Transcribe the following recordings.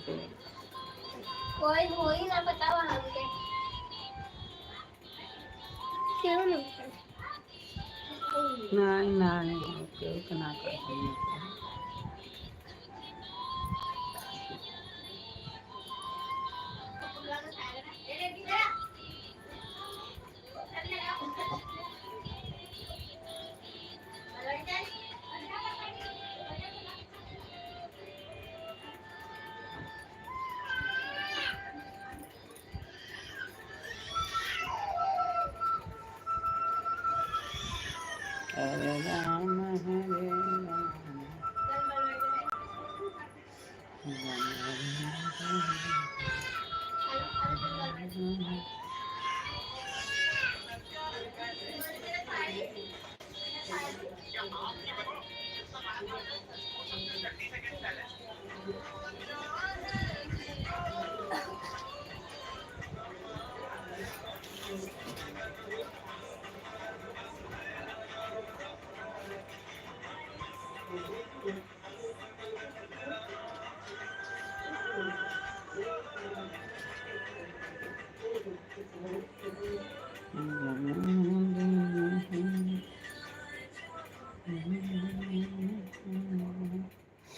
कोई होई ना बतावा हमके। क्यों नहीं? नहीं नहीं, केहू के ना कर। हरे राम हरे राम राम राम।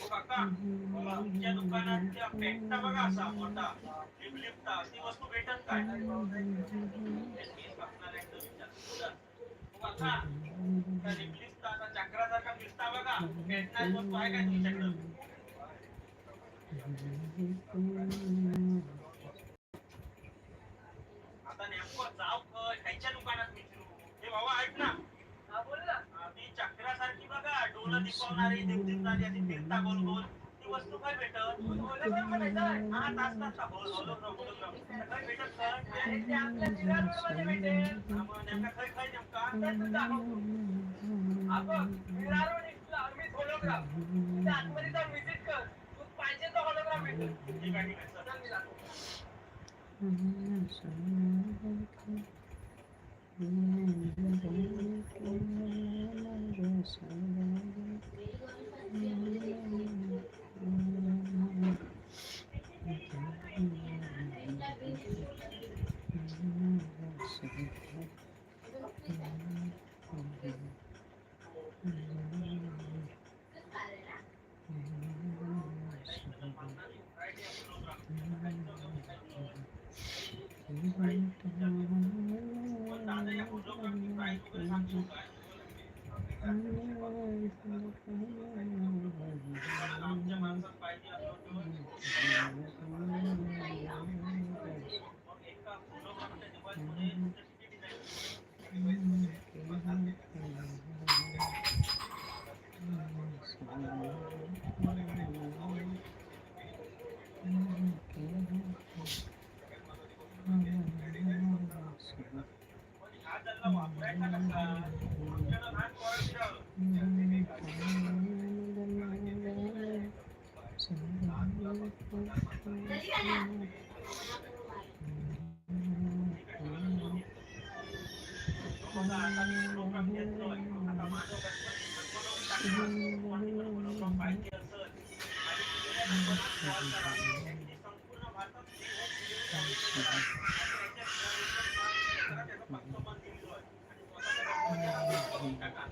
काका, तुमच्या दुकानात त्या पेंटचा बघा असा मोठा लिपलिपता ती वस्तू भेटत काय? मीच बघणार आहे तो विचार. हो काका, त्या लिपलिपता असा चक्रासारखा दिसता बघा, भेटणारी वस्तू आहे काय तुमच्याकडं? आता नेमकं जाव खय, खायच्या दुकानात विचारू. हे बाबा ऐक ना. हा बोल ना. ती चक्रासारखी बघा डोलं दिपवणारी दिपदिपणारी अशी फिरता गोल गोल ती वस्तू काय भेटत? हा तास तास होल होलोग्राम होलोग्राम काय भेटत खय? ते आपल्या मीरा रोड मध्ये भेटेल. हा, मग नेमका खय खय नेमका तर तू दाखवतो. हा बघ, मीरा रोड इथला आर्मी होलोग्राम, तिथे आतमध्ये जाऊन व्हिजिट कर, तू पाहिजे तो होलोग्राम भेटेल. ठीक आहे ठीक आहे, चल मी दाखवतो. पण दादा या होलोग्रामची प्राइस वगैरे सांगतो काय? आमच्या माणसात पाहिजे असं तर मग एका होलोग्रामच्या डिव्हाइसमध्ये तुमच्या किती डिझाईन? पण हा त्यांना वापरायचा कसा? आमच्याकडं लहान पोरं. बघा आता मी होलोग्राम घेतलोय, आता माझं गणपती बनवून टाकणार. तुम्हाला पण होलोग्राम पाहिजे असेल आणि दिलेल्या नंबरवर कॉल करा. त्यांची संपूर्ण भारतात फ्री होम डिलिव्हरी अवेलेबल आहे. आणि त्यांच्या करा, त्याचा पत्ता पण दिलोय आणि स्वतःच्या गणपती बनवून टाका.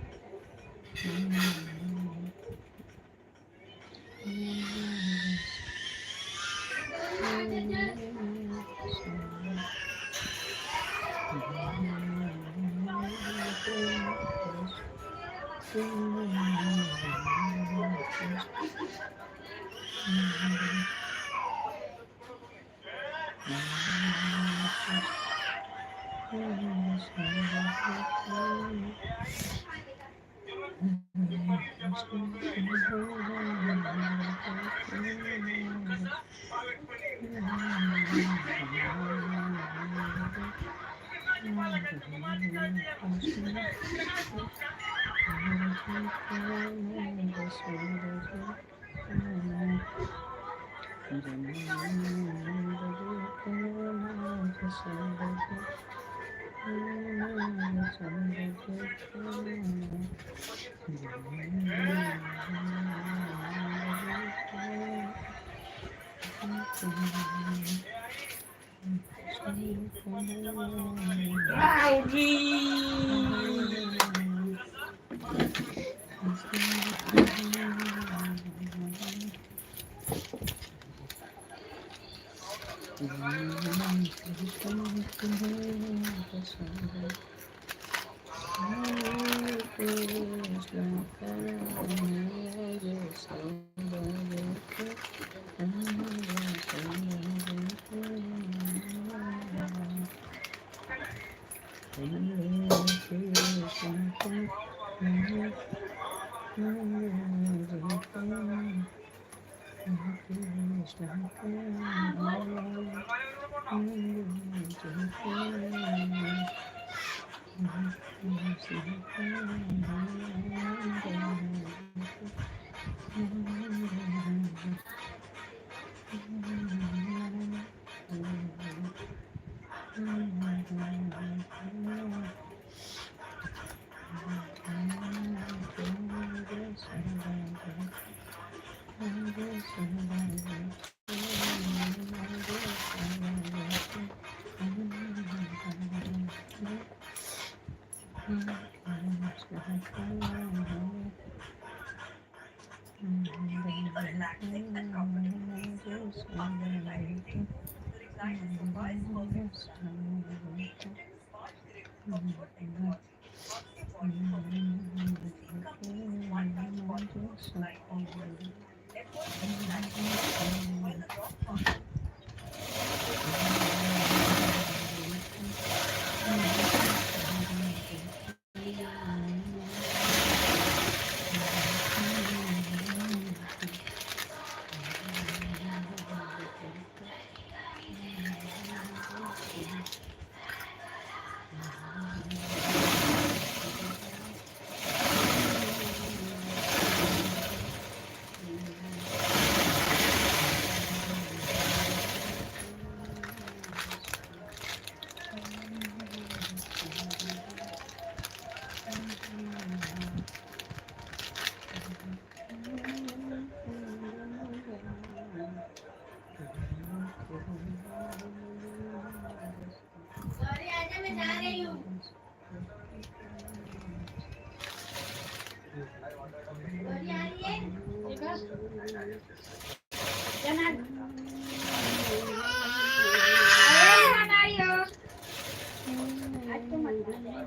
सॉरी आजा, मैं जा रही हूँ। सॉरी आ रही है। देखा जना। अरे मत आई हो। आज तो मत आ जाए।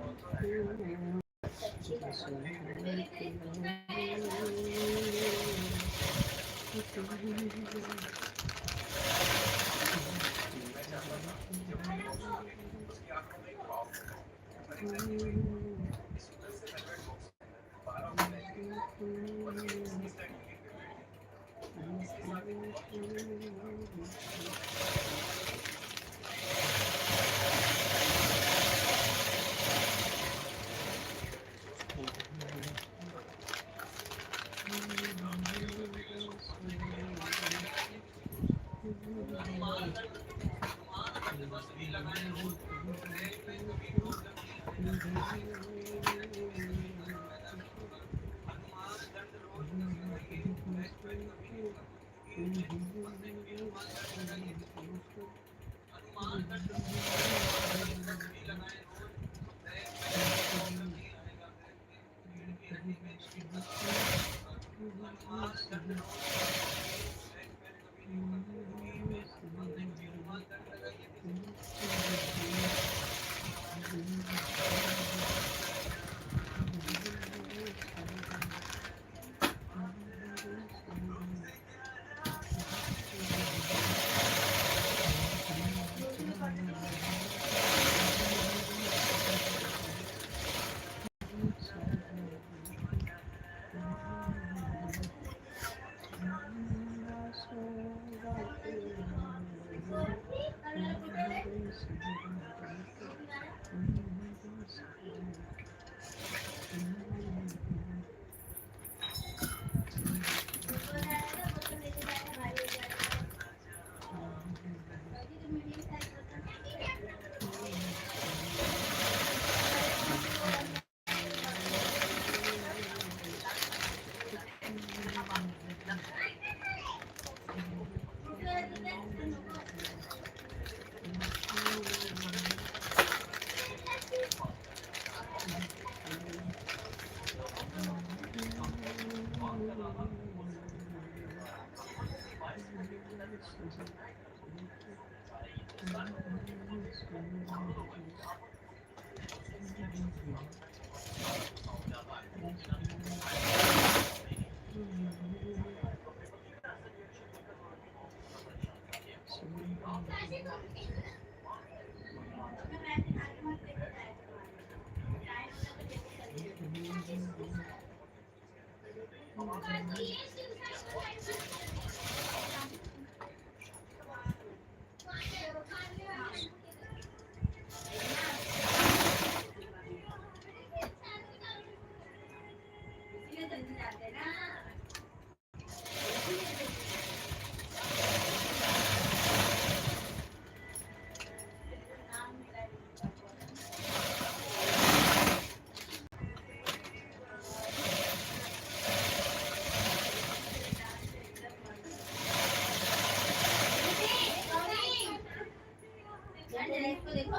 जरा इसको देखो,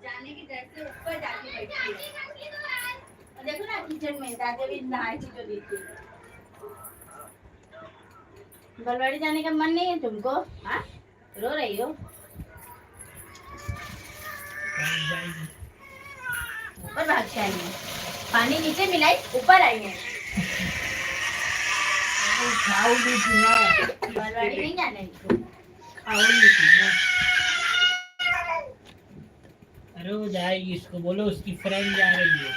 जाने की डर से ऊपर जाके बैठी है। और देखो ना किचन में दादा भी नहाए थी जो देखी। बलवाड़ी जाने का मन नहीं है तुमको? हाँ, रो रही हो? ऊपर भाग के आई है, पानी नीचे मिलाई ऊपर आई है। खाओगी थी ना। बलवाड़ी नहीं जाना है इसको। खाओगी थी ना। अरे वो जाएगी, इसको बोलो उसकी फ्रेंड जा रही है।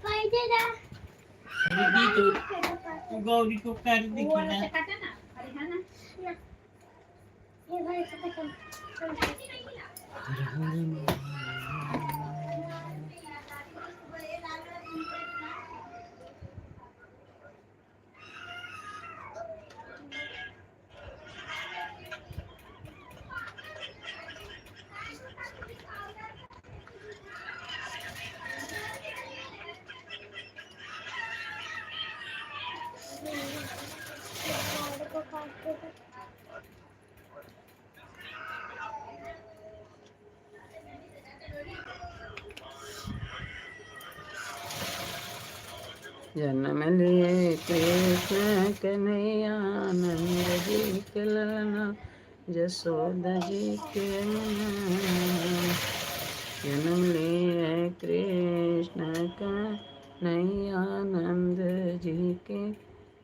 अरे दी तो गौरी को कर दी वो वाला ना। से काटा ना, अरे हाँ ना। जन्म लिए कृष्ण कन्हैया नंद जी के ललना जसोदा जी के मना। जन्म लिए कृष्ण कन्हैया नंद जी के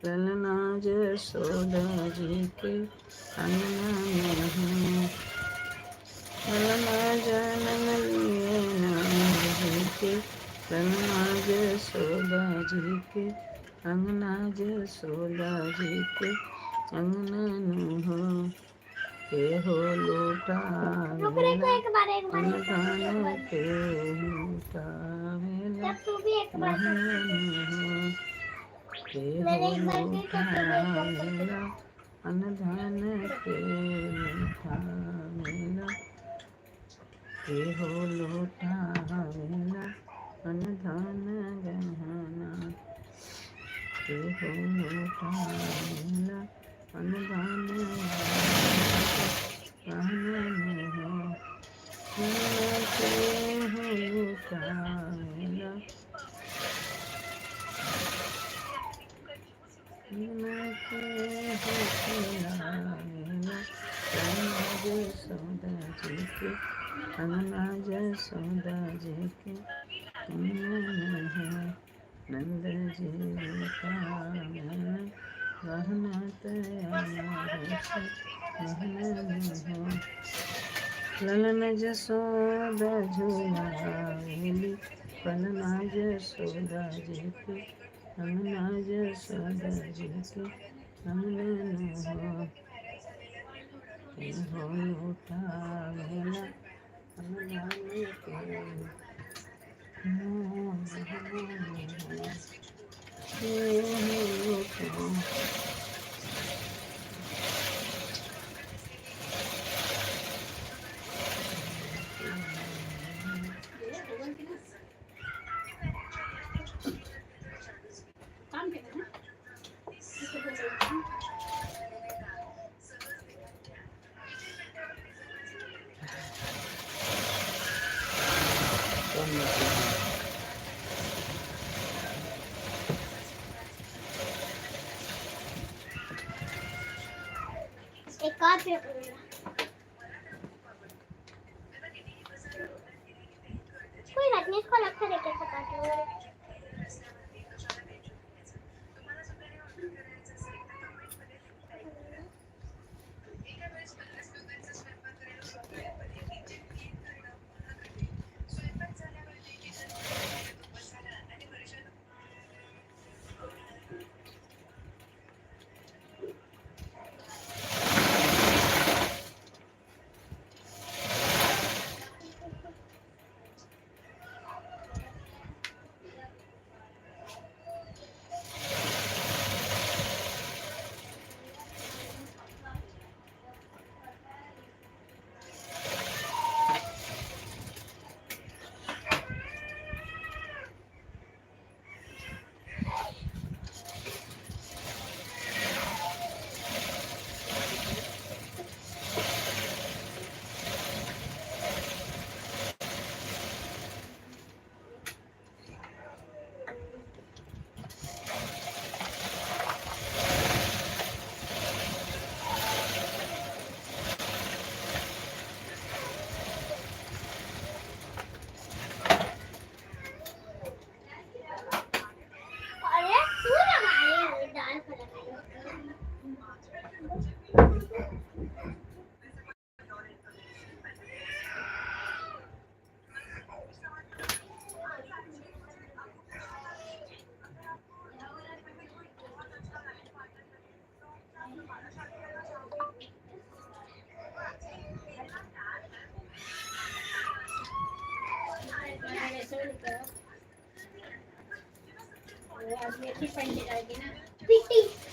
ललना जसोदा जी के अंगना। ललना जन्म लिए नंद जी के ललना जसोदा जी के अंगना जसोदा जी के अंगना हो के हो लूटा एक बार एक बार अनदान के लूटावेला तू भी एक बार के हो लूटावेला अनधन के लूटावेला के हो लूटावेला अनधन गहना के हो लूटावेला अनधन गहना हो के हो लूटावेला अंगना जसोदा जी के नंद जी का गहना ललन जसोदा झूलावेली पलना जसोदा जी के अंगना जसोदा जी के अंगना हो के हो लूटावेला अंगना के काम केलं ना? कौन अब फेंकूंगा। कोई बात नहीं, इसको अलग तरीके से काट लूंगी। अरे तू लगाई दाल को लगाई। आज मेथी पहन जाएगी ना। पिटी।